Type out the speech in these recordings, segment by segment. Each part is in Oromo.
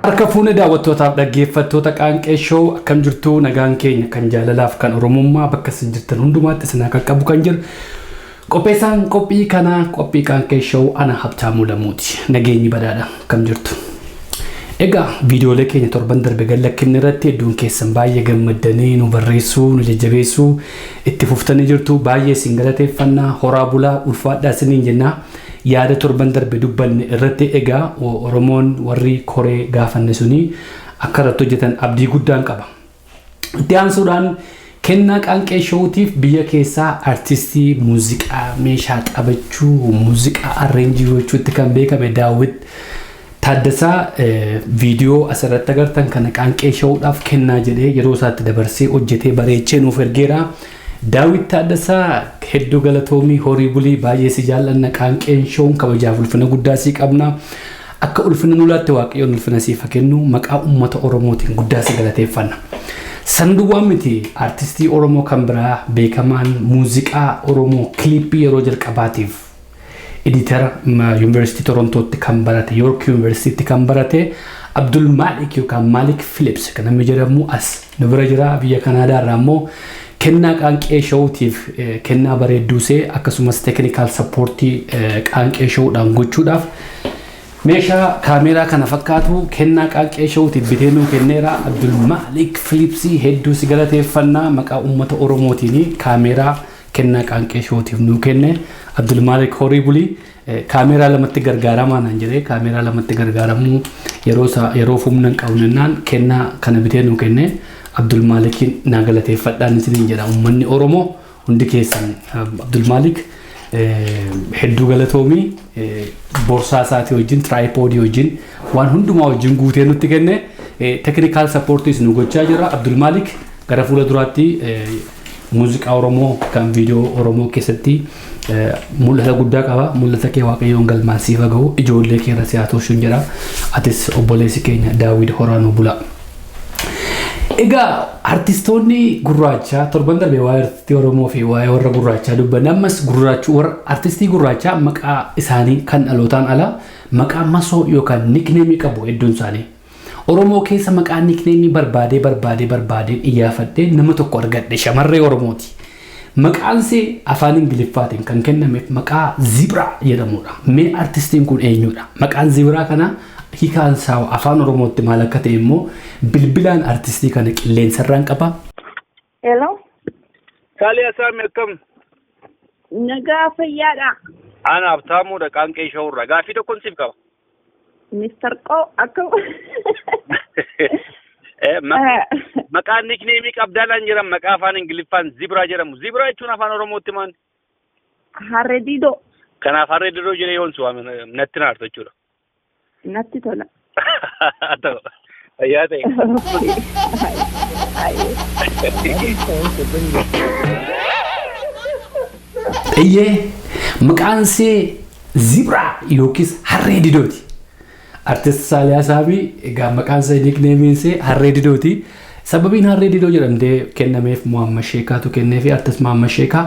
Harka fuune daawwattootaaf dhaggeeffattoota Qaanqee Show, akkam jirtu? Nagaan keenya kan jaalalaaf kan Oromummaa bakka isin jirtan hundumaatti isin akka qabu kan jiru. Qopheessaan qophii kanaa, qophii Qaanqee Show, ana Habtaamuu Lamuuti. Nageenyi badaadha, akkam jirtu? Egaa viidiyoolee keenya torban darbe gallakkinne irratti hedduun keessan baay'ee gammaddanii nu barreessuu, nu jajjabeessuu itti fuftanii jirtu. Baay'ee isin galateeffannaa, horaa bulaa, ulfaadhaa isiniin jennaa. Yaada torban darbe dubbanne irratti egaa Oromoon warri koree gaafanne suni akka irratti hojjetan abdii guddaan qaba. Itti aansuudhaan kennaa Qaanqee Showtiif biyya keessaa artistii muuziqaa meeshaa taphachuu, muuziqaa arrange gochuutti kan beekame Daawwit Taaddasaa viidiyoo asirratti agartan kana Qaanqee Showdhaaf kennaa jedhee yeroo isaatti dabarsee hojjetee bareechee nuuf ergeera. Daawwit Taaddasaa, hedduu galatoomii, horii bulii, baay'ee si jaallanna. Qaanqeen Shown kabajaaf ulfina guddaa sii qabna. Akka ulfina nu laatte Waaqayyoon ulfina siif haa kennu, maqaa uummata Oromootiin guddaa si galateeffanna. San duwwaa miti, artistii Oromoo kan biraa beekamaan muuziqaa Oromoo kiliippii yeroo jalqabaatiif editor Yuunivarsiitii Torontootti kan barate, York Yuunivarsiitiitti kan barate Abdul Maalik yookaan Maalik Philips kan namni jedhamu as nu bira jira. Biyya Kanaadaa irraa immoo kennaa Qaanqee Showtiif kennaa bareedduusee akkasumas technical support Qaanqee Showdhaan gochuudhaaf meeshaa kaameeraa kana fakkaatu kennaa Qaanqee Showtiif bitee nuu kenneera. Abdul Maalik Philips, hedduu si galateeffannaa. Maqaa uummata Oromootiin kaameeraa kennaa Qaanqee Showtiif nuu kenne. Abdul Maalik, horii bulii. Kaameeraa lamatti gargaaramaa naan jedhee, kaameeraa lamatti gargaaramuu yeroo isaa yeroo humna hin qabnu jennaan kennaa kana bitee nuu kenne. Abdul Maalikiin naa galateeffadhaan isiniin jedha uummanni Oromoo hundi keessan. Abdul Maalik, hedduu galatoomii. Boorsaa isaatii wajjin, tripodii wajjin, waan hundumaa wajjin guutee nutti kenne. Technical supportiis nu gochaa jira. Abdul Maalik gara fuula duraatti muuziqaa Oromoo kan viidiyoo Oromoo keessatti mul'ata guddaa qaba. Mul'ata kee Waaqayyoon galmaan siif haa gahu, ijoollee kee irra si haa tolchuun jedha. Atis obboleessi keenya Daawwid, horaanuu bula. Egaa artistoonni gurraachaa, torban darbe waa'ee artistii Oromoo fi waa'ee warra gurraachaa dubbanne. Ammas gurraachuu warra artistii gurraachaa maqaa isaanii kan dhalootaan ala maqaa masoo yookaan nickname qabu hedduun isaanii. Oromoo keessa maqaa nickname barbaadee barbaadee barbaadeen iyyaafadhee nama tokko argadhe, shamarree Oromooti. Maqaan ishee afaan Ingiliffaatiin kan kennameef maqaa Zibraa jedhamudha. Mee artistiin kun eenyudha? Maqaan Zibraa kana hiikaan isaa afaan Oromootti maal akka ta'e immoo bilbilaan artistii kana qilleensarraan qaba. Hello. Saalee Asaami, akkam? Nagaa, fayyaadha. Ana Habtaamuudha, Qaanqee Showurraa. Gaaffii tokkon siif qaba. Mr. Qoo, akkam? Maqaan nickname qabdaa naan jedhan, maqaa afaan Ingiliffaan Zibraa jedhamu. Zibraa jechuun afaan Oromootti maal? Harree didoo. Kanaaf harree didoo jedhee yoon si waame natti naartu jechuudha. Natti tola. Haa ta'u. Fayyaa ta'e. Ayyee. Iyyee, maqaan ishee Zibraa yookiis harree didooti. Artist Saaliyaa Saamii egaa maqaan ishee, nicknameiin ishee harree didooti. Sababiin harree didoo jedhamtee kennameef Muhammad Sheekaatu kenneefi, artist Muhammad Sheekaa.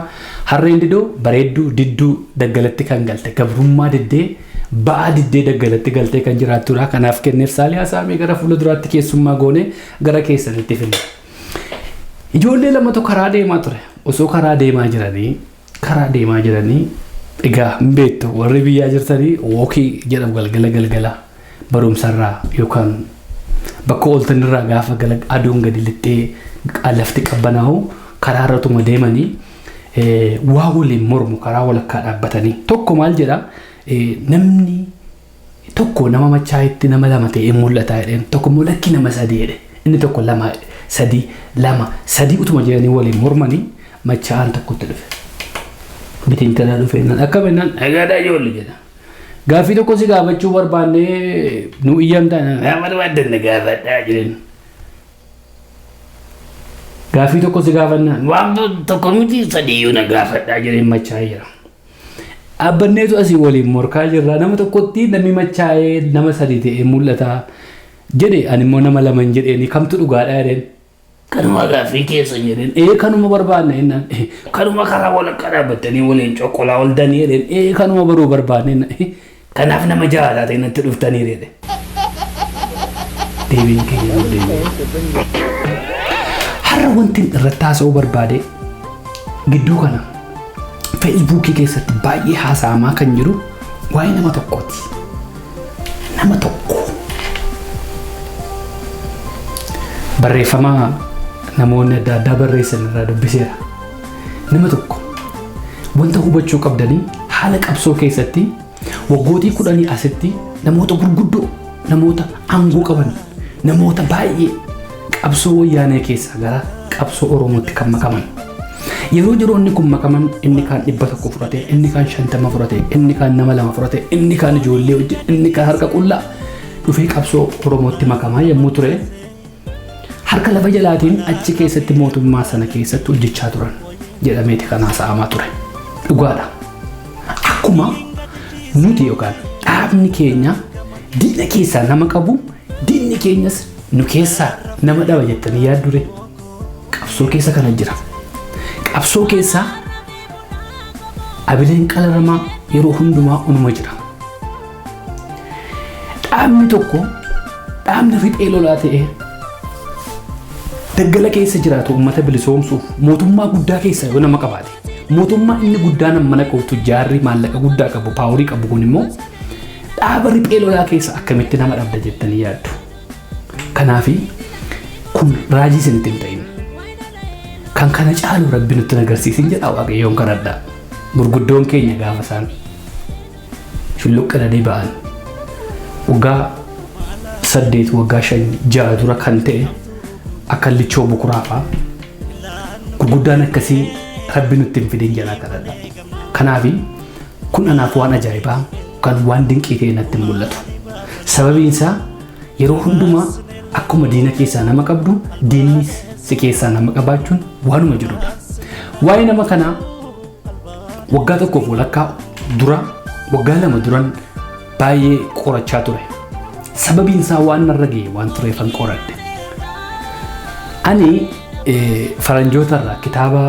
Harreen didoo bareedduu didduu daggalatti kan galte, gabrummaa diddee, ba'aa diddee daggalatti galtee kan jiraattudha. Kanaaf kenneef. Saaliyaa Saamii gara fuula duraatti keessummaa goone gara keessanitti finna. Ijoollee lamatu karaa deemaa ture. Osoo karaa deemaa jiranii, egaa hin beektu, warri biyyaa jirtanii walk jedhamu galgala galgala barumsarraa yookaan bakka ooltanirraa gaafa aduun gadi lixxee lafti qabbanaa'u karaa irratuma deemanii waa waliin mormu karaa walakkaa dhaabbatanii. Tokko maal jedha? Namni tokko nama machaa'itti nama lama ta'ee mul'ata jedheen. Tokko immoo lakki, nama sadii jedhe. Inni tokko lama, sadii, lama, sadii utuma jedhanii waliin mormanii machaa'aan tokkotti dhufe. Bitintalaa dhufe naan, akkam jennaan, "Nagaadhaa ijoollee," jedha. "Gaaffii tokko si gaafachuu barbaannee, nu iyyamtaa?" "Yaa barbaaddan na gaafadhaa," jedheen. "Gaaffii tokko si gaafannaa, waan tokko miti sadiyyuu na gaafadhaa," jedheen machaa'ee jira. Dhaabbanneetu asii waliin morkaa jirra. Nama tokkotti namni machaa'ee nama sadii ta'ee mul'ata jedhe, ani immoo nama lama hin jedheeni, kamtu dhugaadha jedheen. "Kanuma gaaffii keessa," jedheen. "Ee, kanuma barbaanna," jennaan. "Kanuma karaa walakkaa dhaabbattanii waliin coqolaa oldanii?" jedheen. "Ee, kanuma baruu barbaanne," jennaan. "Kanaaf nama ja'a taatee natti dhuftanii?" jedhe. Deebiin keenya nu deebi'e. Har'a wanti irratti haasa'uu barbaade gidduu kana feesbuukii keessatti baay'ee haasa'amaa kan jiru waa'ee nama tokkooti. Nama tokko. Barreeffama namoonni adda addaa barreessan irraa dubbiseera. Nama tokko wanta hubachuu qabdanii haala qabsoo keessatti waggootii 10 asitti namoota gurguddoo, namoota aangoo qaban, namoota baay'ee qabsoo wayyaanee keessaa gara qabsoo Oromootti kan makaman. Yeroo jiroonni kun makaman inni kaan 100 fudhate, inni kaan 50 fudhate, inni kaan nama 2 fudhate, inni kaan ijoollee wajjin, inni kaan harka qullaa dhufee qabsoo Oromootti makamaa yommuu ture harka lafa jalaatiin achi keessatti mootummaa sana keessatti hojjechaa turan jedhameeti kan haasa'amaa ture. Dhugaadha. Akkuma nuti yookaan dhaabni keenya diina keessaa nama qabu, diinni keenyas nu keessaa nama dhaba jettanii yaaddure. Qabsoo keessa kana jira. Qabsoo keessaa abileen qalaramaa yeroo hundumaa onuma jira. Dhaabni tokko dhaabni riphee lolaa ta'ee daggala keessa jiraatu uummata bilisoomsuuf mootummaa guddaa keessa yoo nama qabaate, mootummaa inni guddaan mana qabu tujjaarri maallaqa guddaa qabu paaworii qabu kun immoo dhaaba riphee lolaa keessa akkamitti nama dhabda jettanii yaaddu. Kanaafi kun raajii isinitti hin ta'in. Kan kana caalu rabbi nutti agarsiisin jedha Waaqayyoon kadhadha. Gurguddoon keenya gaafa isaan shulluqqinanii ba'an waggaa 8 waggaa 5 6 dura kan ta'e akka lichoo bukuraafaa gurguddaan akkasii rabbi nutti hin fidin jedha kadhadha. Kanaafi kun anaaf waan ajaa'ibaa kan waan dinqii ta'e natti hin mul'atu. Sababiin isaa yeroo hundumaa akkuma diina keessaa nama qabdu diinnis si keessaa nama qabaachuun waanuma jirudha. Waa'ee nama kanaa waggaa tokkoof walakkaa dura waggaa 2 duran baay'ee qorachaa ture. Sababiin isaa waan narra ga'e waan tureefan qoradhe. Ani faranjoota irraa kitaaba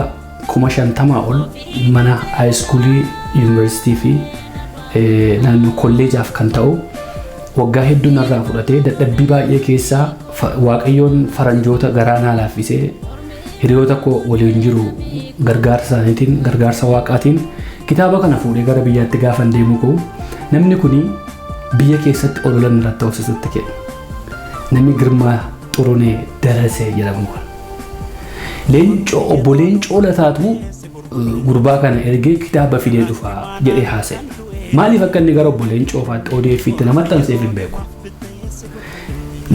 50,000 ol mana haayiskuulii, yuunivarsiitii fi naannoo kolleejaaf kan ta'u waggaa hedduu narraa fudhatee dadhabbii baay'ee keessaa Waaqayyoon faranjoota garaa naa laaffisee hiriyoota koo waliin jiru gargaarsa isaaniitiin gargaarsa waaqaatiin kitaaba kana fuudhee gara biyyaatti gaafan deemu koo namni kuni biyya keessatti ololan irratti hoosisutti kenne. Namni Girmaa Xurunee Darasee jedhamu kun. Leencoo obbo Leencoo Lataatu gurbaa kana ergee kitaaba fidee dhufaa jedhee haasa'e. Maaliif akka inni gara obbo Leencoo fa'aatti ODF itti nama maxxanseef hin beeku.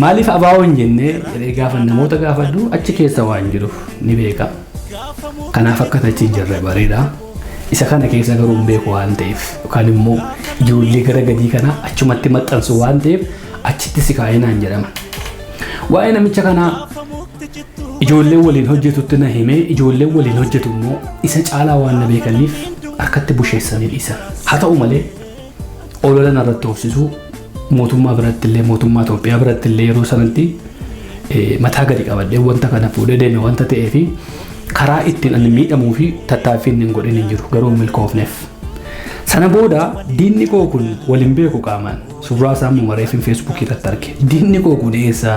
Maaliif abaa'oo hin jennee jedhee gaafa namoota gaafadhu achi keessa waan jiruuf ni beeka. Kanaaf akka achi hin jirre bareeda. Isa kana keessa garuu hin beeku waan ta'eef yookaan immoo ijoollee gara gadii kana achumatti maxxansu waan ta'eef achitti si kaa'inaan jedhama. Waa'ee namicha kanaa ijoollee waliin hojjetutti na himee ijoollee waliin hojjetu immoo isa caalaa waan na beekaniif harkatti busheessanii dhiisan. Haa ta'u malee olola narratti hoofsisuu mootummaa biratti illee mootummaa Itoophiyaa biratti illee yeroo sanatti mataa gadi qabadhee wanta kana fuudhee deeme wanta ta'eef karaa ittiin ani miidhamuu fi tattaaffii inni hin godhin hin jiru garuu milkoofneef. Sana booda diinni koo kun waliin beeku qaamaan suuraa isaa immoo mareefin feesbuukii irratti arge. Diinni koo kun eessa?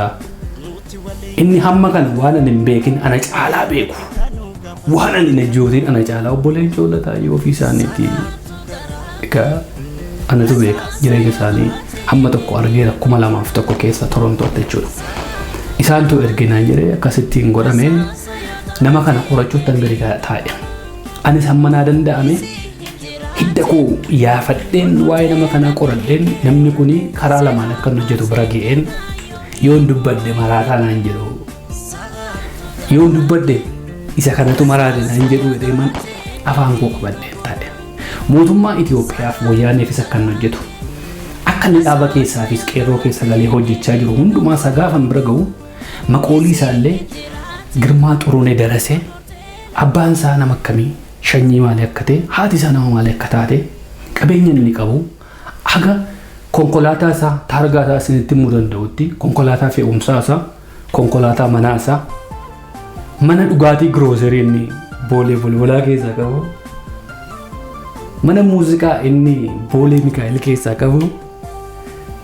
Inni hamma kana waan ani hin beekin ana caalaa beeku. Waan ani hin ajjootin ana caalaa obbo Leencoo Lataa yoo ofii isaaniitti egaa anatu beeka jireenya isaanii hamma tokko argeera 2001 keessa Torontootti jechuudha. Isaantu erginaan jedhee akkasittiin godhame nama kana qorachuutti an gadi taa'e. Anis hamma naa danda'ame hidda koo yaafadheen waa'ee nama kanaa qoradheen namni kuni karaa lamaan akka inni hojjetu bira ga'een yoon dubbadde maraataa naan jedhu yoon dubbadde isa kanatu maraate naan jedhu jedhee man afaan koo qabadheen taa'e. Mootummaa Itoophiyaaf wayyaaneefis akka inni hojjetu akka inni dhaaba keessaafis qeerroo keessa galee hojjechaa jiru hundumaa isaa gaafan bira ga'u maqoolii isaallee Girmaa Xurunee Darasee abbaan isaa nama akkamii shanyii maalii akka ta'e haati isaa nama maalii akka taate qabeenya inni qabu haga konkolaataa isaa taargaa isaa isinitti himuu danda'utti konkolaataa fe'umsaa isaa konkolaataa manaa isaa mana dhugaatii girooserii inni boolee bulbulaa keessaa qabu mana muuziqaa inni boolee Mikaa'el keessaa qabu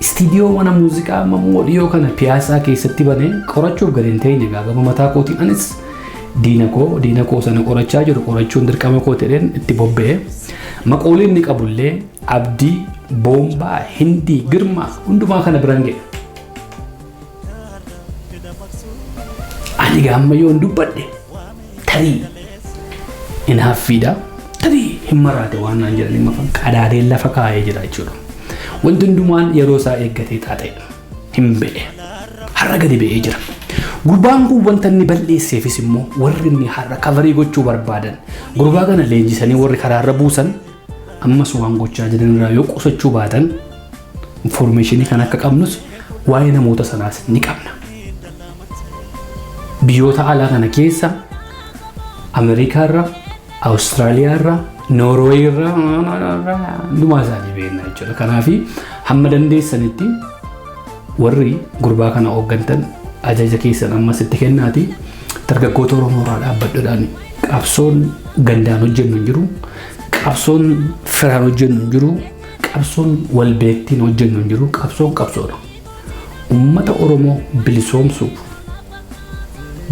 Istiidiyoo mana muuziqaa amma immoo dhiyoo kana Piyaasaa keessatti banee qorachuuf gadi hin teenye gaagama mataa kootiin anis diina koo sana qorachaa jiru qorachuun dirqama koo ta'een itti bobba'e. Maqooleen inni qabullee Abdii, Boombaa, Hindii, Girmaa hundumaa kana biraan ga'e. Ani gaamma yoon dubbadhe tarii hin haffiidha. Tarii hin maraate waan naan jedhanii mafan qadaadeen lafa kaa'ee jira jechuudha. Wanti hundumaan yeroo isaa eeggatee xaaxa'e hin ba'e. Har'a gadi ba'ee jira. Gurbaan kun wanta inni balleesseefis immoo warri inni har'a cover gochuu barbaadan, gurbaa kana leenjisanii warri karaarra buusan, ammas waan gochaa jiran irraa yoo qusachuu baatan, information kan akka qabnus waa'ee namoota sanaas ni qabna. Biyyoota alaa kana keessa Ameerikaarra, Awustiraaliyaarra, Noorweeyirra hundumaa isaanii beekna jechuudha. Kanaaf hamma dandeessanitti warri gurbaa kana hooggantan ajaja keessan ammas itti kennaati dargaggoota Oromoo irraa dhaabbadhuudhaan. Qabsoon gandaan hojjennu hin jiru, qabsoon firaan hojjennu hin jiru, qabsoon walbeektiin hojjennu hin jiru, qabsoon qabsoodha. Uummata Oromoo bilisoomsuuf,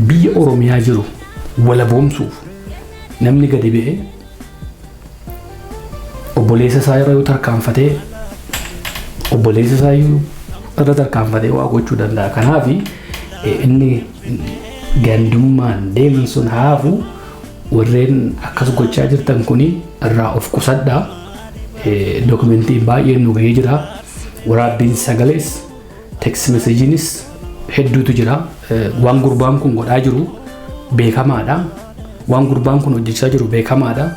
biyya Oromiyaa jiru walaboomsuuf, namni gadi ba'ee obboleessa isaa irra yoo tarkaanfatee, obboleessa isaa irra tarkaanfatee waa gochuu danda'a. Kanaaf inni gandummaan deeman sun haafu. Warreen akkas gochaa jirtan kuni irraa of qusadhaa. Dookumentiin baay'een nu gahee jira. Waraabbiin sagalees, text messageiinis hedduutu jira. Waan gurbaan kun godhaa jiru beekamaadha. Waan gurbaan kun hojjechaa jiru beekamaadha.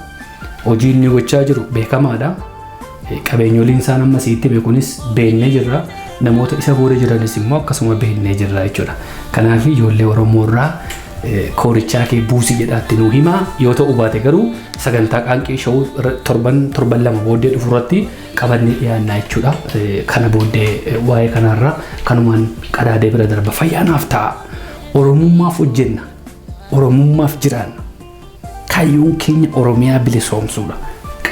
Hojii inni gochaa jiru beekamaadha. Qabeenyoliin isaan amma sitti beekunis beeknee jirra. Namoota isa booda jiranis immoo akkasuma beeknee jirra jechuudha. Kanaaf ijoollee Oromoo irraa koorichaa kee buusii jedhaatti nuu himaa. Yoo ta'u baate garuu sagantaa Qaanqee Show torban 2 booddee dhufu irratti qabannee dhiyaannaa jechuudha. Kana booddee waa'ee kanarraa kanumaan qadaadee bira darba. Fayyaanaaf ta'a. Oromummaaf hojjenna. Oromummaaf jiraanna. Kaayyoon keenya Oromiyaa bilisoomsuudha.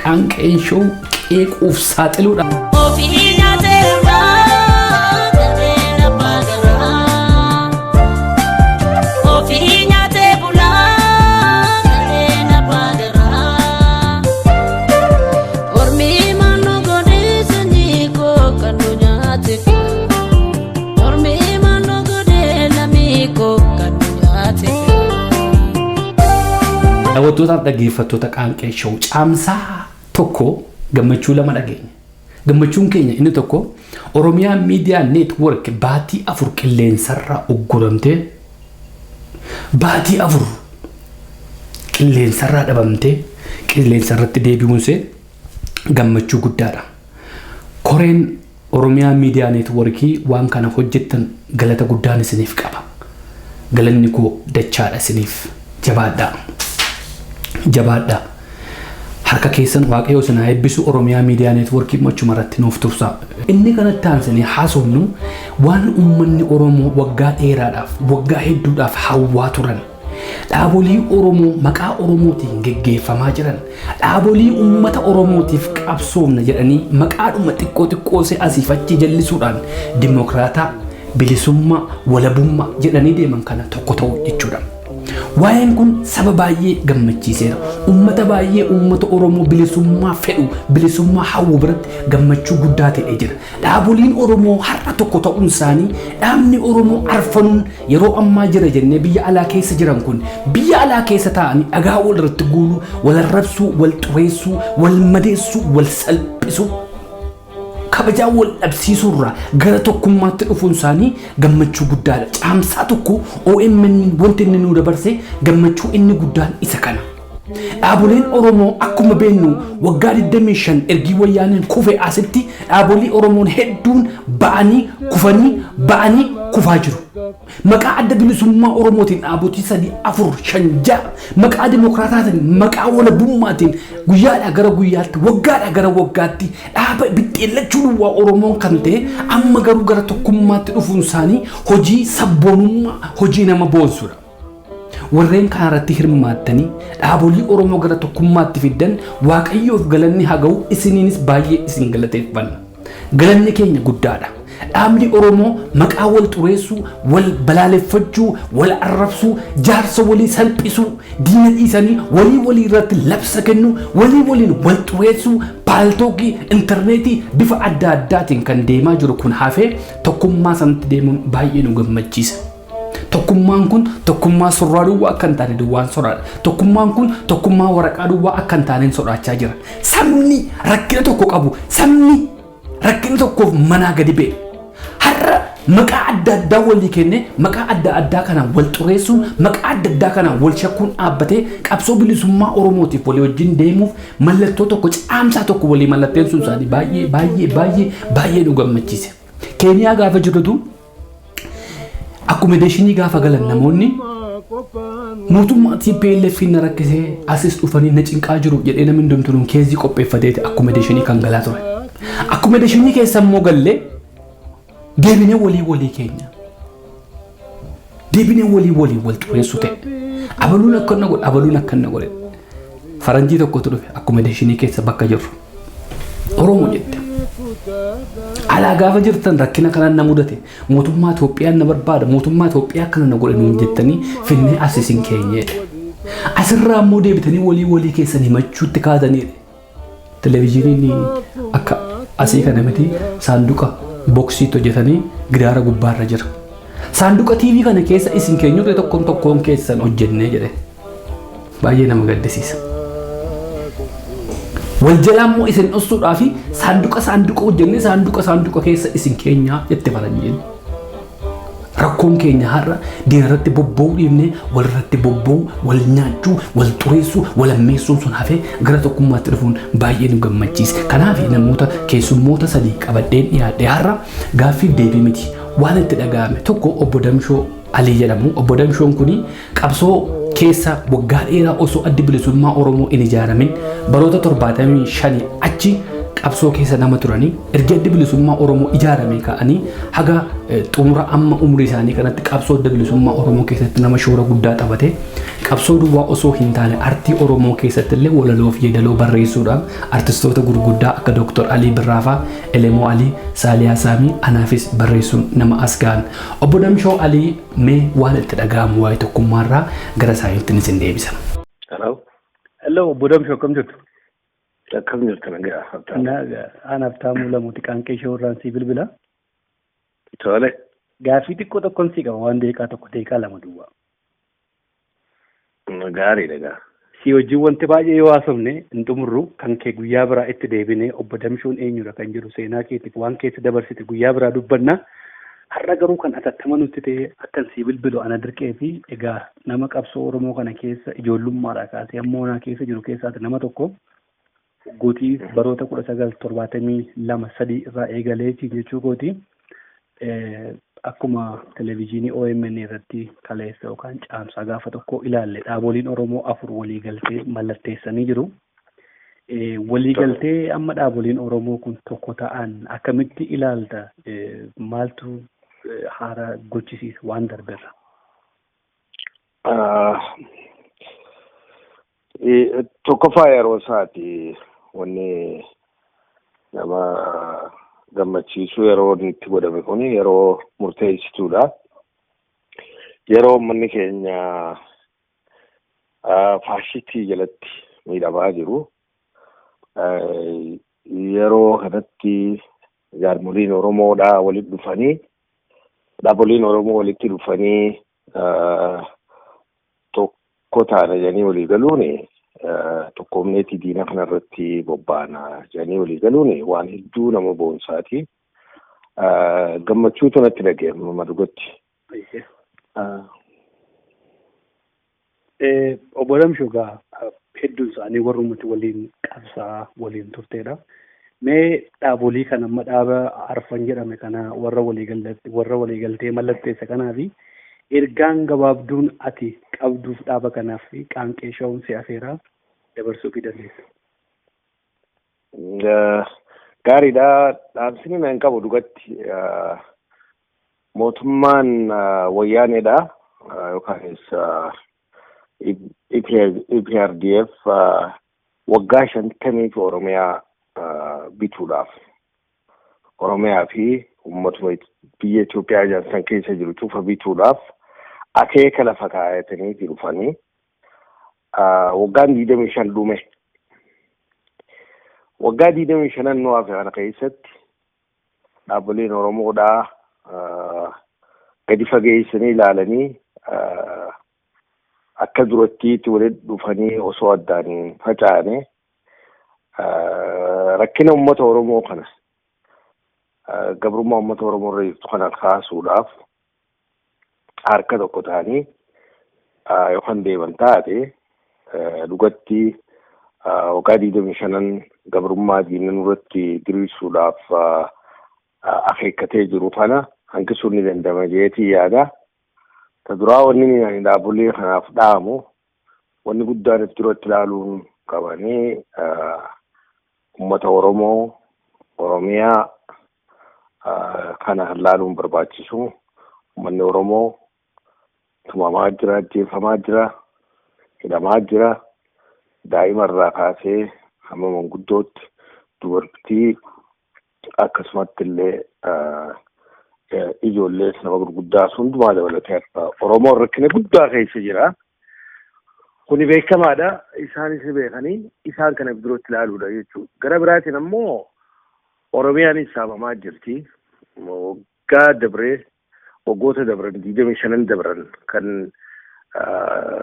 Qaanqeen Show qeequuf saaxiluudha. Ofii nyaatee bulaa gareen abbaa garaa. Ofii nyaatee bulaa gareen abbaa garaa. Ormi mannoo godhee sanyii koo kan nu nyaate. Ormi mannoo godhee lammii koo kan nu nyaate. Daawwattootaaf dhaggeeffattoota Qaanqee Show, Caamsaa 1 gammachuu lama dhageenya. Gammachuun keenya inni tokko, Oromiyaa Miidiyaa Network baatii 4 qilleensarraa ugguramtee, baatii 4 qilleensarraa dhabamtee, qilleensarratti deebi'uunsee gammachuu guddaadha. Koreen Oromiyaa Miidiyaa Networkii waan kana hojjettan galata guddaan isiniif qaba. Galanni koo dachaadha isiniif. Jabaadhaa. Jabaadhaa. Harka keessan Waaqayyo isin haa eebbisu. Oromiyaa Miidiyaa Networkii achuma irratti nuuf tursa. Inni kanatti aansanii haasofnu waan uummanni Oromoo waggaa dheeraadhaaf, waggaa hedduudhaaf hawwaa turan. Dhaabolii Oromoo maqaa Oromootiin geggeeffamaa jiran, dhaabolii uummata Oromootiif qabsoomna jedhanii maqaadhuma xiqqoo xiqqoo asiif achi jallisuudhaan dimokiraataa, bilisummaa, walabummaa jedhanii deeman kana tokko ta'u jechuudha. Waa'een kun saba baay'ee gammachiiseera. Uummata baay'ee, uummata Oromoo bilisummaa fedhu, bilisummaa hawwu biratti gammachuu guddaa ta'ee jira. Dhaaboliin Oromoo har'a tokko ta'uun isaanii, dhaabni Oromoo arfanuun yeroo ammaa jira jennee biyya alaa keessa jiran kun, biyya alaa keessa taa'anii dhagaa wal irratti guuluu, wal arrabsuu, wal xureessuu, wal madeessuu, wal salphisuu, kabajaa wal dhabsiisuurraa gara tokkummaatti dhufuun isaanii gammachuu guddaadha. Caamsaa 1 OMN wanti inni nu dabarse gammachuu inni guddaan isa kana. Dhaaboleen Oromoo akkuma beeknu waggaa 25 ergii Wayyaaneen kufe asitti dhaabolee Oromoon hedduun ba'anii kufanii, ba'anii kufaa jiru. Maqaa Adda Bilisummaa Oromootiin dhaabotii sadii, afur, shan, ja'a, maqaa dimokiraataatiin, maqaa walabummaatiin guyyaadhaa gara guyyaatti, waggaadhaa gara waggaatti dhaaba bixxeellachuu duwwaa Oromoon kan ta'e, amma garuu gara tokkummaatti dhufuun isaanii hojii sabboonummaa, hojii nama boonsudha. Warreen kana irratti hirmaattanii dhaabolii Oromoo gara tokkummaatti fiddan, Waaqayyoof galanni haa ga'u, isiniinis baay'ee isin galateeffanna. Galanni keenya guddaadha. Dhaabni Oromoo maqaa wal xureessuu, wal balaaleffachuu, wal arrabsuu, jaarsa walii salphisuu, diina dhiisanii walii walii irratti labsa kennuu, walii waliin wal xureessuu, paaltookii, intarneetii bifa adda addaatiin kan deemaa jiru kun hafee tokkummaa sanatti deemuun baay'ee nu gammachiisa. Tokkummaan kun tokkummaa surraa duwwaa akka hin taane duwwaan sodaadha. Tokkummaan kun tokkummaa waraqaa duwwaa akka hin taaneen sodaachaa jira. Sabni rakkina tokko qabu, sabni rakkina tokkoof manaa gadi ba'e. Har'a maqaa adda addaa walii kennee maqaa adda addaa kanaan wal xureessuun, maqaa adda addaa kanaan wal shakkuun dhaabbatee qabsoo bilisummaa Oromootiif walii wajjin deemuuf mallattoo tokko, caamsaa tokko walii mallatteessuun isaanii baay'ee baay'ee baay'ee baay'ee nu gammachiise. Keeniyaa gaafa jirrutu akkomodeeshinii gaafa galan namoonni mootummaa TPLF na rakkisee asis dhufanii na cinqaa jiru jedhee namni hundumtuu keezii qopheeffateeti akkomodeeshinii kan galaa ture. Akkomodeeshinii keessa immoo gallee deebinee walii walii keenya. Deebinee walii walii wal xureessu ta'e. Abaluun akka na godhe, abaluun akka na godhe. Faranjii tokkotu dhufe akkomodeeshinii keessa bakka jirru. Oromoo jette. Alaa gaafa jirtan rakkina kanaan na mudate, mootummaa Itoophiyaan na barbaada, mootummaa Itoophiyaa akkana na godhe nuun jettanii finnee as isin keenyeedha. Asirraa immoo deebitanii walii walii keessan himachuutti kaataniidha. Televezyiiniin akka asii kana miti, saanduqa boksiitti hojjetanii giraara gubbaarra jira. Saanduqa TV kana keessa isin keenyurre tokkoon tokkoon keessan hojjennee jedhe. Baay'ee nama gaddisiisa. Wal jalaa immoo isin dhossuudhaa fi saanduqa saanduqa hojjennee saanduqa saanduqa keessa isin keenyaa jette faranjiin. Rakkoon keenya har'a diina irratti bobba'uu dhiifnee walirratti bobba'uu, wal nyaachuu, wal xureessuu, wal ammeessuun sun hafee gara tokkummaatti dhufuun baay'ee nu gammachiisa. Kanaaf namoota keessummoota sadii qabadheen dhiyaadhe har'a gaaffiif deebii miti. Waan itti dhaga'ame tokko obbo Damshoo Alii jedhamu. Obbo Damshoon kuni qabsoo keessa waggaa dheeraa osoo addi bilisummaa Oromoo hin ijaaramin baroota 75 achi qabsoo keessa nama turanii, erga addi bilisummaa Oromoo ijaarame ka'anii haga xumura amma umurii isaanii kanatti qabsoo adda bilisummaa Oromoo keessatti nama shoora guddaa taphate. Qabsoo duwwaa osoo hin taane artii Oromoo keessatti illee walaloo fi yeedaloo barreessuudhaan artistoota gurguddaa akka Dr. Alii Birraafaa, Elemoo Alii, Saaliyaa Saamii anaafis barreessuun nama as ga'an. Obbo Damshoo Alii, mee waan itti dhaga'amu waa'ee tokkummaarraa gara isaaniitti isin deebisa. Hello. Hello, obbo Damshoo, akkam jirtu? Akkam jirtu, nagaa Habtaamu? Nagaa, ana Habtaamuu Lamuuti, Qaanqee Shoorraan si bilbila. Tole. Gaaffii xiqqoo tokkoon si qaba, waan daqiiqaa 1, daqiiqaa 2 duwwaa. Gaariidha gaa. Si wajjin wanti baay'ee yoo haasofne hin xumurru, kan kee guyyaa biraa itti deebinee obbo Damshoon eenyudha kan jedhu, seenaa keetiif waan keessa dabarsite guyyaa biraa dubbanna. Har'a garuu kan atattama nutti ta'e akkan si bilbilu ana dirqee fi egaa nama qabsoo Oromoo kana keessa ijoollummaadhaa kaasee hamma onaa keessa jiru keessaati nama tokko, waggootii baroota 1972 3 irraa eegaleeti jechuu kooti. Akkuma televezyiinii OMN irratti kaleessa yookaan caamsaa gaafa tokko ilaalle, dhaaboliin Oromoo afur waliigaltee mallatteessanii jiru. Waliigaltee amma dhaaboliin Oromoo kun tokko ta'an akkamitti ilaalta? Maaltu haara gochisiisa waan darberra? Tokkoffaa yeroo isaati wanni nama gammachiisu yeroo inni itti godhame kun yeroo murteessituudha. Yeroo uummanni keenya faashistii jalatti miidhamaa jiru. Yeroo kanatti jaarmoliin Oromoodhaa walitti dhufanii, dhaaboliin Oromoo walitti dhufanii tokko taana jedhanii walii galuun, tokkoomneetii diina kanarratti bobba'ana jedhanii walii galuun waan hedduu nama boonsaati. Gammachuutu natti dhaga'ama madugatti. Obbo Damshoo, egaa hedduun isaanii warrumati waliin qabsaa waliin turteedha. Mee dhaabolii kan amma dhaaba arfan jedhame kana warra waliigaltee mallatteessa kanaa fi ergaan gabaabduun ati qabduuf dhaaba kanaaf fi Qaanqee Show'n si afeeraa dabarsuu fi dandeessa. Gaariidha. Dhaamsini nan qabu dhugatti mootummaan wayyaaneedha yookaanis EPRDF waggaa 50f Oromiyaa bituudhaaf, Oromiyaa fi uummatuma biyya Itoophiyaa ijaarsan keessa jiru cufa bituudhaaf akeeka lafa kaayatanii dhufanii waggaan 25 dhume. Waggaa 25 nu hafe kana keessatti dhaabbileen Oromoodhaa gadi fageessanii ilaalanii akka durattiitti walitti dhufanii osoo addaan hin facaane rakkina uummata Oromoo kana, gabrummaa uummata Oromoo irra jirtu kana kaasuudhaaf harka tokko ta'anii yookaan deeman taate, dhugatti waggaa 25 gabrummaa diina nurratti diriirsuudhaaf akeekkatee jiru kana hanqisuun ni danda'ama jeetii yaada. Ta duraa wanni ani dhaabbilee kanaaf dhaamu, wanni guddaan itti duratti ilaaluun qabanii uummata Oromoo Oromiyaa kana ilaaluun barbaachisu. Uummanni Oromoo tumamaa jira, ajjeefamaa jira, hidhamaa jira. Daa'ima irraa kaasee hamma manguddootti, dubartii, akkasumatti illee ijoollees nama gurguddaas hundumaa dabalatee Oromoon rakkina guddaa keessa jira. Kuni beekamaadha. Isaanis ni beekanii isaan kana duratti ilaaluudha jechuudha. Gara biraatiin ammoo Oromiyaanis saamamaa jirti. Waggaa dabree, waggoota dabran 25 dabran kan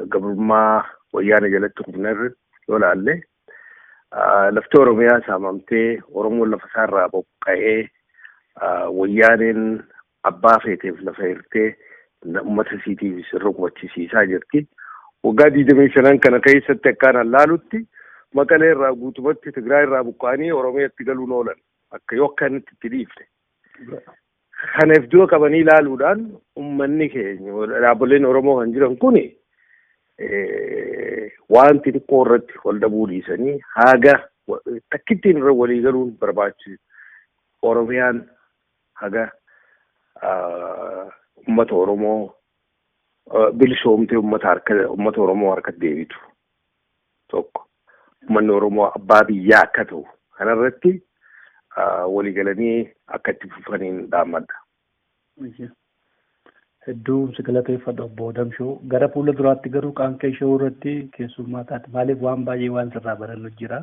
gabrummaa Wayyaana jalatti kufne yoo ilaalle, lafti Oromiyaa saamamtee, Oromoon lafa isaarraa buqqa'ee, Wayyaaneen abbaa feeteef lafa hirtee uummata isiitiif irra qubachisiisaa jirti. Waggaa 25 kana keessatti akkaan laalutti Maqalee irraa guutumatti Tigraay irraa buqqa'anii Oromiyaatti galuun oolan akka yoo akka inni itti dhiifne. Kanaaf dura qabanii ilaaluudhaan uummanni keenya, dhaabbileen Oromoo kan jiran kuni, waan xixiqqoo irratti wal dhabuu dhiisanii haga takkittiin irra walii galuun barbaachisu. Oromiyaan haga uummata Oromoo bilisoomtee uummata harka uummata Oromoo harkatti deebitu tokko, uummanni Oromoo abbaa biyyaa akka ta'u kanarratti walii galanii akka itti fufaniin dhaammadha. Hedduu si galateeffadha, obbo Damshoo. Gara fuula duraatti garuu Qaanqee Show irratti keessummaa taate. Maaliif, waan baay'ee waan sirraa barannu jira.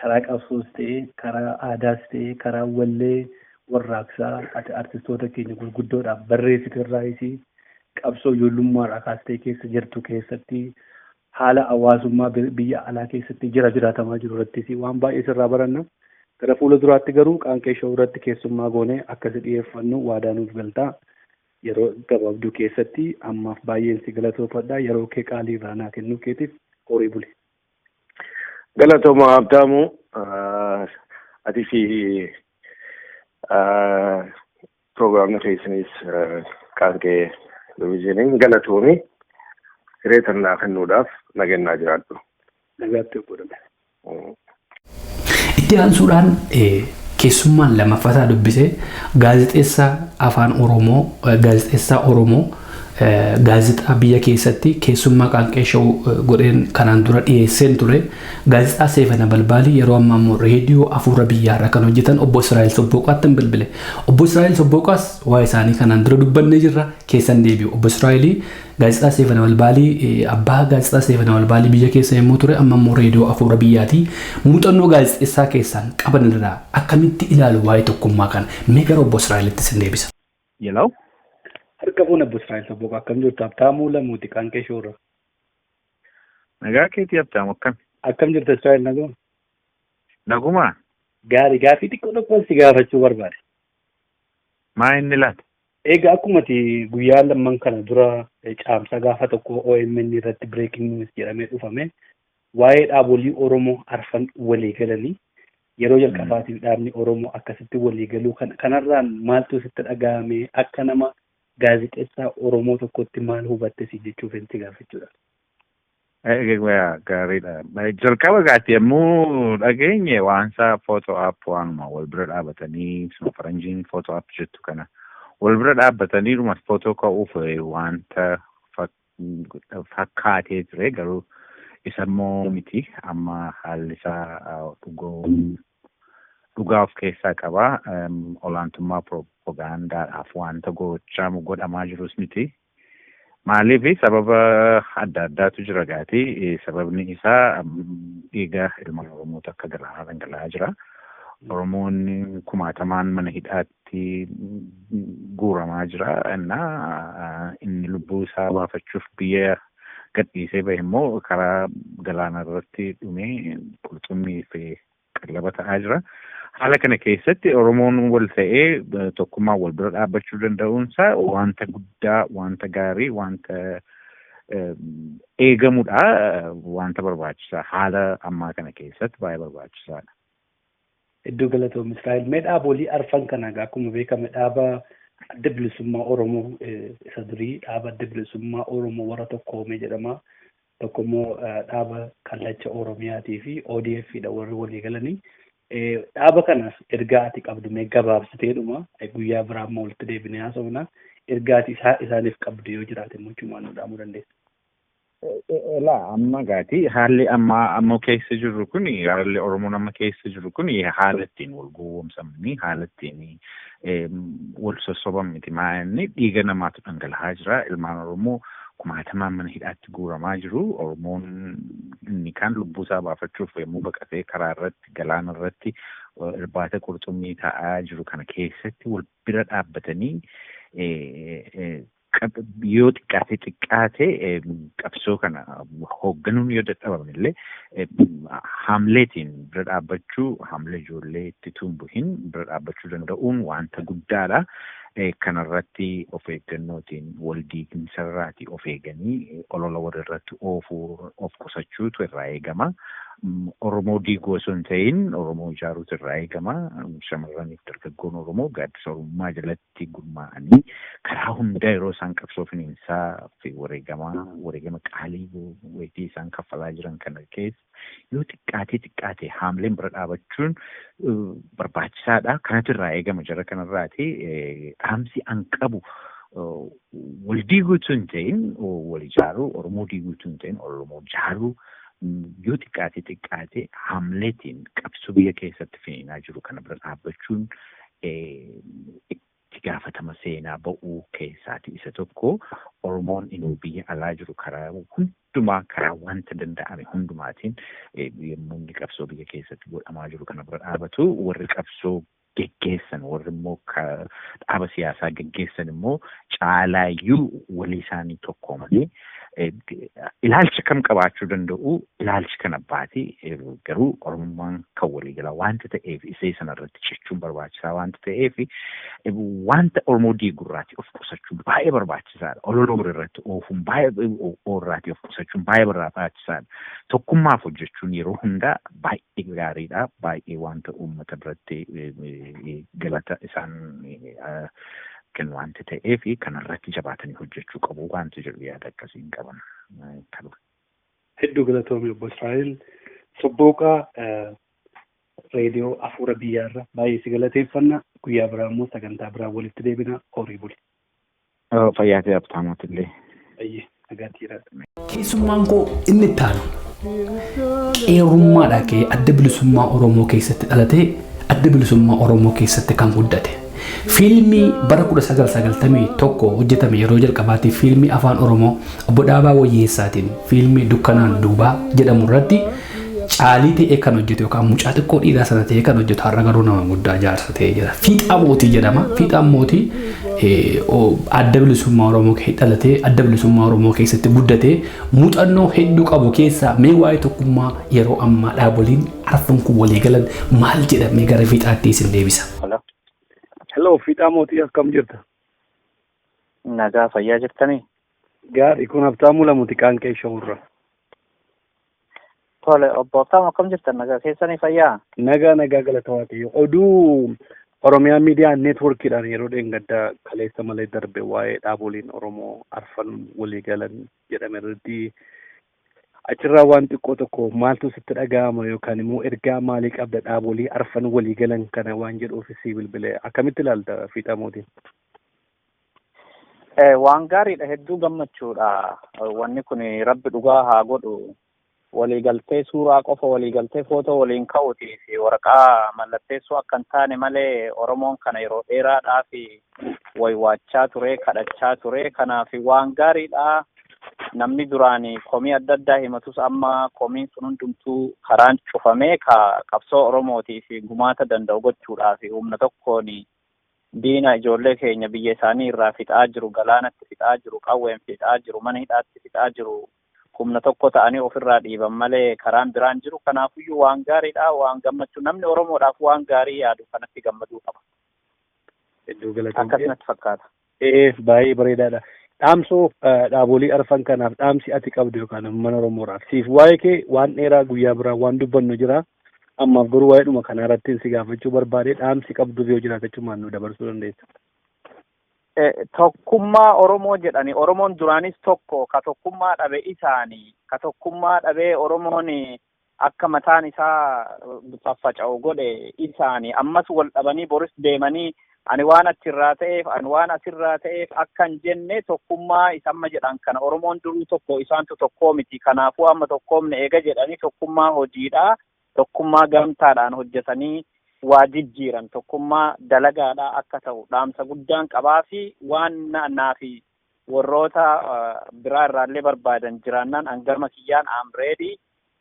Karaa qabsoos ta'ee, karaa aadaas ta'ee, karaa wallee warraaqsaa ati artistoota keenya gurguddoodhaaf barreessite irraayis, qabsoo ijoollummaadhaa kaastee keessa jirtu keessatti, haala hawaasummaa biyya alaa keessatti jira jiraatamaa jiru irrattis waan baay'ee sirraa baranna. Gara fuula duraatti garuu Qaanqee Show irratti keessummaa goonee akkasi dhiyeeffannu waadaa nuuf galtaa. Yeroo gabaabduu keessatti ammaaf baay'een si galatoofadha. Yeroo kee qaalii irraa naa kennuu keetiif horii buli. Galatooma Habtaamu, ati fi piroogiraamni keessanis Qaanqee Televizyiiniin galatoomi, hiree tan naa kennuudhaaf nagannaa jiraadhu. Nagaatti, obbo Damshoo. Itti aansuudhaan keessummaan lammaffataa dubbisee gaazexeessaa afaan Oromoo, gaazexeessaa Oromoo, gaazexaa biyya keessatti keessummaa Qaanqee Show godheen kanaan dura dhiyeesseen ture. Gaazexaa Seefana Balbaalii, yeroo ammaa immoo Reediyoo Afuura Biyyaarra kan hojjetan obbo Israa'el Sobbooqaatti bilbile. Obbo Israa'el Sobbooqaas waa'ee isaanii kanaan dura dubbannee jirra, keessan deebi'u. Obbo Israa'el gaazexaa Seefana Balbaalii, abbaa gaazexaa Seefana Balbaalii biyya keessa yommuu ture, amma immoo Reediyoo Afuura Biyyaati. Muuxannoo gaazexeessaa keessaan qaban irraa akkamitti ilaalu waa'ee tokkummaa kana? Mee gara obbo Israa'elitti sin deebisa. Hello. Harka fuune, obbo Israa'el Sobbooqaa, akkam jirtu? Habtaamuu Lamuuti Qaanqee Show rra. Nagaa keetii Habtaamu, akkam? Akkam jirta Israa'el, naguma? Naguma. Gaarii, gaafii xiqqoo tokkoon si gaafachuu barbaade. Maa inni laata? Egaa akkuma ati guyyaa lamman kana dura caamsaa gaafa tokko OMN irratti breaking news jedhamee dhufame, waa'ee dhaabolii Oromoo arfan walii galanii, yeroo jalqabaatiif dhaabni Oromoo akkasitti walii galuu kana kanarraan maaltu sitti dhaga'ame? Akka nama gaazexeessaa Oromoo tokkotti maal hubatte si jechuuf si gaafachuudha. Gaariidha. Jalqaba gaati yommuu dhageenye waan isaa photo op, waanuma wal bira dhaabatanii faranjiin photo op jettu kana, wal bira dhaabbatanii dhuma footoo ka'uuf wanta fakkaatee ture. Garuu isa immoo miti, amma haalli isaa dhugoo Dhugaa of keessaa qaba. Olaantummaa piroopagaandaadhaaf wanta gochaa godhamaa jirus miti. Maaliif sababa adda addaatu jira gaati. Sababni isaa dhiiga ilmaan Oromoota akka galaanaa dhangala'aa jira. Oromoonni kumaatamaan mana hidhaatti guuramaa jira. Innaa inni lubbuu isaa baafachuuf biyya gadhiisee bahe immoo karaa galaana irratti dhumee qurxummii fi qallaba ta'aa jira. Haala kana keessatti Oromoon wal ta'ee tokkummaan wal bira dhaabbachuu danda'uunsaa wanta guddaa, wanta gaarii, wanta eegamudha. Wanta barbaachisaa haala ammaa kana keessatti baay'ee barbaachisaadha. Iddoo galatoom Israa'el. Mee dhaaboolii arfan kana akkuma beekame dhaaba Adda Bilisummaa Oromoo isa durii, dhaaba Adda Bilisummaa Oromoo warra Tokkoomee jedhama. Tokko immoo dhaaba Kallacha Oromiyaatii fi ODF dha warri walii galanii. Dhaaba kanaaf ergaa ati qabdu mee gabaabsiteedhuma, guyyaa biraa immoo walitti deebinee haasofna. Ergaa ati isaaniif qabdu yoo jiraate immoo chumaan nu dhaamuu dandeessa. Elaa, amma gaati haalli amma amma keessa jirru kun, haalli Oromoon amma keessa jiru kun, haala ittiin wal gowwoomsamanii, haala ittiin wal sossoban miti. Maa'inni dhiiga namaatu dhangala'aa jira. Ilmaan Oromoo kumaatamaan mana hidhaatti guuramaa jiru. Oromoon inni kaan lubbuu isaa baafachuuf yommuu baqatee karaa irratti, galaana irratti irbaata qurxummii ta'aa jiru kana keessatti wal bira dhaabbatanii yoo xiqqaate xiqqaate qabsoo kana hoogganuun yoo dadhabame illee haamleetiin bira dhaabbachuu, haamlee ijoollee itti tumbuhin bira dhaabbachuu danda'uun wanta guddaadha. Kanarratti of eeggannootiin wal diigumsarraati of eeganii olola walirratti oofuu of qusachuutu irraa eegama. Oromoo diiguu osoo hin ta'in Oromoo ijaaruutu irraa eegama. Shamarraniif dargaggoon Oromoo gaaddisa Oromummaa jalatti gurmaa'anii karaa hundaa yeroo isaan qabsoo finiinsaa fi wareegama qaalii wayitii isaan kaffalaa jiran kana keessa yoo xiqqaatee xiqqaate haamleen bira dhaabachuun barbaachisaadha. Kanatu irraa eegama jara kanarraati. Dhaamsi an qabu wal diiguutu hin ta'in wal ijaaruu, Oromoo diiguutu hin ta'in Oromoo ijaaruu, yoo xiqqaate xiqqaate haamleetiin qabsoo biyya keessatti finiinaa jiru kana bira dhaabbachuun itti gaafatama seenaa ba'uu keessaati isa tokko. Oromoon inni biyya alaa jiru karaa hundumaa, karaa wanta danda'ame hundumaatiin yommuu inni qabsoo biyya keessatti godhamaa jiru kana bira dhaabatu, warri qabsoo geggeessan, warri immoo dhaaba siyaasaa geggeessan immoo caalaayyuu walii isaanii tokkoomanii ilaalcha kam qabaachuu danda'u, ilaalchi kan abbaati, garuu Oromummaan kan waliigalaa wanta ta'eef isee sanarratti cichuun barbaachisaa wanta ta'eef wanta Oromoo diigurraati of qusachuun baay'ee barbaachisaadha. Olola irratti oofuun baay'ee oorraati of qusachuun baay'ee barbaachisaadha. Tokkummaaf hojjechuun yeroo hundaa baay'ee gaariidha. Baay'ee wanta uummata biratti galata isaan kennu wanta ta'eef kanarratti jabaatanii hojjechuu qabu wanta jedhu yaada akkasiin qaban. Hedduu galatoomii obbo Israa'el Sobbooqaa, reediyoo Afuura Biyyaarra baay'ee si galateeffanna. Guyyaa biraa immoo sagantaa biraa walitti deebina, horii buli. Fayyaa ta'e Abtaamoot illee. Baay'ee nagaatti jiraadha. Keessummaan koo inni itti aanu qeerrummaadhaa ka'ee Adda Bilisummaa Oromoo keessatti dhalatee Adda Bilisummaa Oromoo keessatti kan guddate. Fiilmii bara 1991 hojjetame, yeroo jalqabaatiif fiilmii afaan Oromoo obbo Dhaabaa Wayyeessaatiin fiilmii Dukkanaan Duubaa jedhamu irratti caalii ta'ee kan hojjetu yookaan mucaa xiqqoo dhiiraa sana ta'ee kan hojjetu, har'a garuu nama guddaa jaarsa ta'ee jira. Fiixaa Mootii jedhama. Fiixaan Mootii Adda Bilisummaa Oromoo keessatti dhalatee Adda Bilisummaa Oromoo keessatti guddatee muuxannoo hedduu qabu keessaa mee waa'ee tokkummaa yeroo ammaa dhaaboliin arfan kun walii galan maal jedhamee gara Fiixaatti isin deebisa. Hello, Fiixaa Mootii, akkam jirta? Nagaa, fayyaa jirtanii? Gaarii, kun Habtaamuu Lamuuti Qaanqee Shawurra. Tole obbo Habtaamu, akkam jirtan, nagaa keessanii, fayyaa? Nagaa nagaa, galata Waaqayyo. Oduu Oromiyaa Miidiyaa Neetworkiidhaan yeroo dheengaddaa kaleessa malee darbe waa'ee dhaaboliin Oromoo arfan walii galan jedhame irratti achirraa waan xiqqoo tokko maaltu sitti dhaga'ama yookaan immoo ergaa maalii qabda dhaabolii arfan walii galan kana waan jedhuuf si bilbile, akkamitti ilaalta, Fiixaa Mootii? Waan gaariidha, hedduu gammachuudha. Wanni kun Rabbi dhugaa haa godhu. Waliigaltee suuraa qofa, waliigaltee footoo waliin ka'uutii fi waraqaa mallatteessuu akka hin taane malee, Oromoon kana yeroo dheeraadhaaf waywaachaa ture, kadhachaa ture. Kanaaf waan gaariidha. Namni duraan komii adda addaa himatus amma komiin sun hundumtuu karaan cufamee ka qabsoo Oromootii fi gumaata danda'u gochuudhaaf humna tokkoon diina ijoollee keenya biyya isaanii irraa fixaa jiru, galaanatti fixaa jiru, qawween fixaa jiru, mana hidhaatti fixaa jiru, humna tokko ta'anii ofirraa dhiiban malee karaan biraan jiru. Kanaafiyyuu waan gaariidha, waan gammachuu, namni Oromoodhaaf waan gaarii yaadu kanatti gammaduu qaba. Hedduu galatoomte. Akkasumatti fakkaata. Ee, baay'ee bareedaadha. Dhaamsoo dhaabolee arfan kanaaf dhaamsi ati qabdu yookaan mana Oromoodhaaf siif waa'ee kee waan dheeraa guyyaa biraa waan dubbannu jira. Ammaaf garuu waa'ee dhuma kanaa irratti si gaafachuu barbaade, dhaamsi qabduuf yoo jiraate achumaan nu dabarsuu dandeessa. Tokkummaa Oromoo jedhani, Oromoon duraanis tokko, ka tokkummaa dhabe isaanii, ka tokkummaa dhabee Oromoon akka mataan isaa faffaca'u godhe isaanii. Ammas wal dhabanii boris deemanii ani waan achirraa ta'eef, ani waan asirraa ta'eef akka hin jenne, tokkummaa isa amma jedhan kana, Oromoon duruu tokko, isaantu tokkoo miti. Kanaafuu amma tokkoomne eega jedhanii, tokkummaa hojiidha, tokkummaa gamtaadhaan hojjetanii waa jijjiiran, tokkummaa dalagaadha akka ta'u dhaamsa guddaan qabaa fi waan naafi warroota biraa irraallee barbaadan jiraannaan an gama kiyyaan am ready.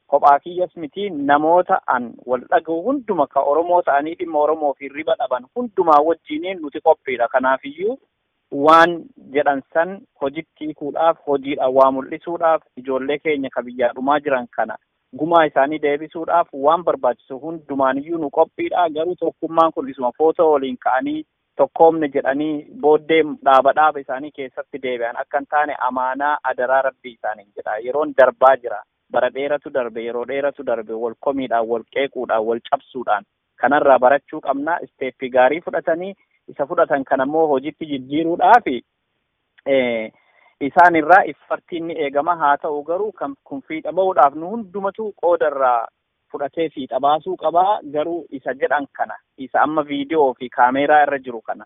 Kophaa kiyyas miti, namoota an wal dhaga'u hunduma ka Oromoo ta'anii dhimma Oromoo fi riba dhaban hundumaa wajjiniin nuti qophiidha. Kanaafiyyuu waan jedhan san hojitti hiikuudhaaf, hojiidhaan waa mul'isuudhaaf, ijoollee keenya ka biyyaa dhumaa jiran kana gumaa isaanii deebisuudhaaf waan barbaachisu hundumaaniyyuu nu qophiidha. Garuu tokkummaan kun isuma footoo waliin ka'anii tokkoomne jedhanii booddee dhaaba dhaaba isaanii keessatti deebi'an akka hin taane amaanaa adaraa rabbii isaaniin jedha. Yeroon darbaa jira. Bara dheeratu darbe, yeroo dheeratu darbe, wal komiidhaan, wal qeequudhaan, wal cabsuudhaan kanarraa barachuu qabna. Step gaarii fudhatanii isa fudhatan kanammoo hojiitti jijjiiruudhaaf isaan irraa effortiin ni eegama. Haa ta'u garuu kan kun fiixa bahuudhaaf nu hundumatu qooda irraa fudhatee fiixa baasuu qabaa. Garuu isa jedhan kana, isa amma viidiyoo fi kaameeraa irra jiru kana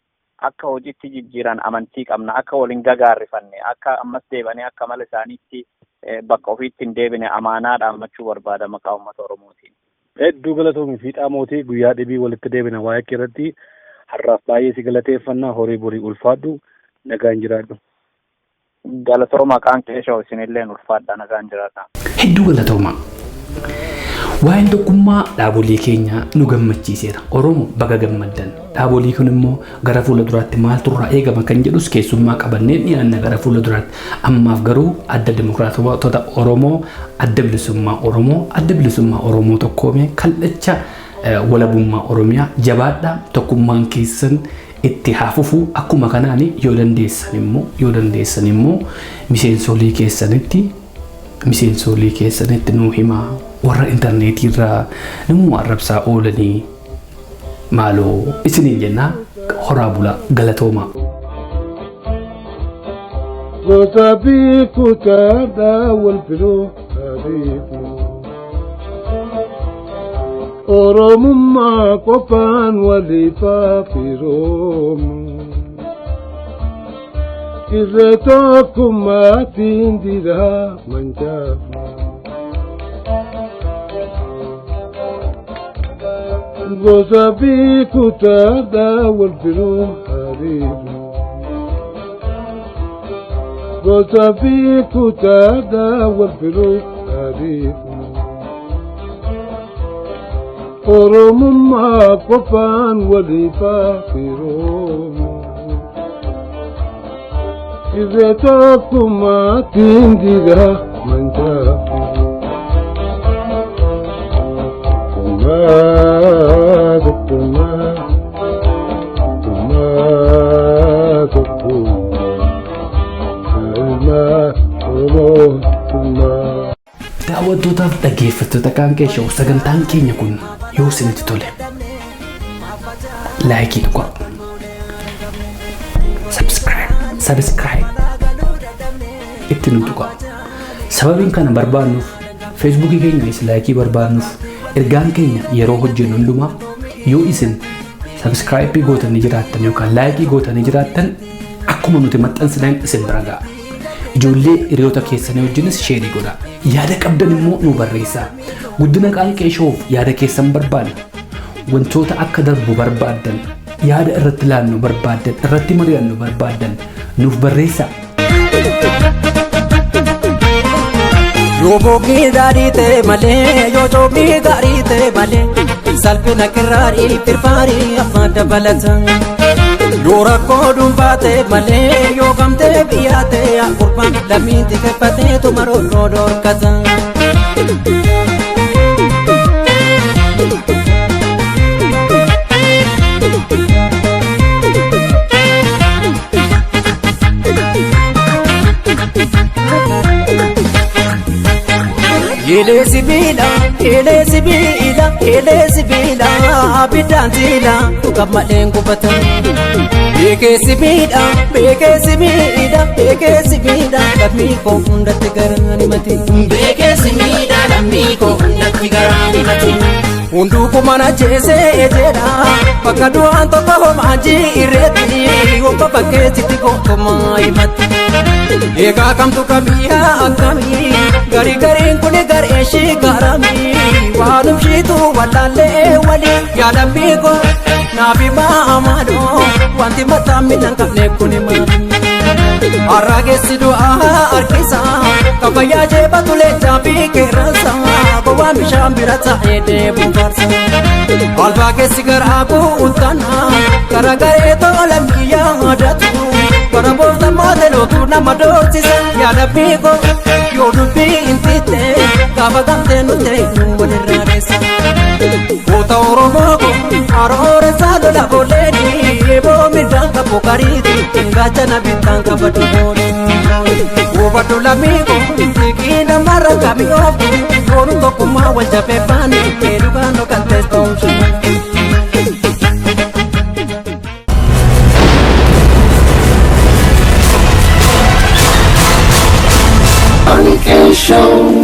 akka hojiitti jijjiiran amantii qabna. Akka waliin gagaarrifanne, akka ammas deebanii akka mala isaaniitti bakka ofiitti hin deebine amaanaa dhaammachuu barbaada maqaa uummata Oromootiin. Hedduu galatoomi, Fiixaa Mootii. Guyyaa dhibii walitti deebina waa'ee kee irratti. Har'aaf baay'ee si galateeffannaa. Horii borii, ulfaadhu, nagaan jiraadhu. Galatooma Qaanqee Show, isinilleen ulfaadha, nagaan jiraadha. Hedduu galatooma. Waa'een tokkummaa dhaabolee keenyaa nu gammachiiseera. Oromoo, baga gammaddan. Dhaabolee kun immoo gara fuula duraatti maaltu irraa eegama kan jedhus keessummaa qabannee dhiyaanna gara fuula duraatti. Ammaaf garuu Adda Dimokiraatota Oromoo, Adda Bilisummaa Oromoo, Adda Bilisummaa Oromoo tokkoomee, kallacha walabummaa Oromiyaa, jabaadhaa, tokkummaan keessan itti haa fufu. Akkuma kanaan yoo dandeessan immoo miseensolii keessanitti nuu himaa. Warra intarneetii irraa namuma arrabsaa oolanii maaloo isiniin jennaa. Horaa bulaa, galatoomaa. Gosa beekuutaadha wal biroo beeku. Oromummaa qofaan waliif firoomu. Irra tokkummaatiin dira mancaafnu. Gosa beekuutaadha wal biroo beeku. Gosa beekuutaadha wal biroo beeku. Oromummaa qofaan waliif firoomu. Irra tokkummaatiin dira mancaafnu. Tokkummaa, tokkummaa, tokkummaa, tokkummaa. Ilma Oromoo tokkummaa. Daawwattootaaf dhaggeeffattoota Qaanqee Show, sagantaan keenya kun yoo isinitti tole like tuqaa. Subscribe, subscribe itti nu tuqaa. Sababiin kana barbaannuuf, Feesbuukii keenyas like barbaannuuf, ergaan keenya yeroo hojjennu hundumaa yoo isin subscribe gootanii jiraattan yookaan like gootanii jiraattan, akkuma nuti maxxansinaan isin bira ga'a. Ijoollee hiriyoota keessanii wajjinis share godhaa. Yaada qabdan immoo nu barreessaa. Guddina Qaanqee Showuf yaada keessan barbaanna. Wantoota akka darbu barbaaddan, yaada irratti laannu barbaaddan, irratti mari'annu barbaaddan nuuf barreessaa. Yoo bookni gaarii ta'e malee, yoo coomni gaarii ta'e malee, salphina kirraarii firfaarii afaan dabalata. Yoo rakkoo dhuunfaa ta'e malee, yoo gamtee biyyaa ta'e, gurbaan lammiin xiqqeeffatee tumarooloo dhorkata. Eelee sibiila, eelee sibiila, eelee sibiila, abiddaan siila, dhuga maleen gubata. Beekee sibiila, beekee sibiila, beekee sibiila, lammii koo hundatti garaan himate. Beekee sibiila, lammii koo hundatti garaan himate. Hunduu kumana jeesee jedha, bakka du'aan tokko homaa jireetti, obba bakkeessitti gootummaa himatti. Egaa kamtu kamiyyaa akkamii, garii gariin kuni garee ishii garamii, waanum shiitu wallaallee walii, yaadammii koo naafi maamaadhoo, wanti mataa miidhaan qabne kuni maali? Har'a du'aa harkisa, kan fayyaa jeebatu leencaa fi qeerransa, gowwaan bishaan bira taa'ee deebiin faarsa. Albaa keessi garaa guuttana, gara garee tola biyyaa adatu, bara boofta mootelotu nama doorsisa, yaada biikoo yoo dubbii hin titte, gaafa gamtee nuti nu walirraa dheessa. Goota Oromoo ko aroore saalola boolleeni, eeboo midhaan qabu kariiti, gaachana bittaan qabatu boole. Hubadhu lammii ko liqii namarra kamii ooftu, yoonu tokkummaa wal jabeeffaani, dhugaan kan teessoo. Qaanqee Show.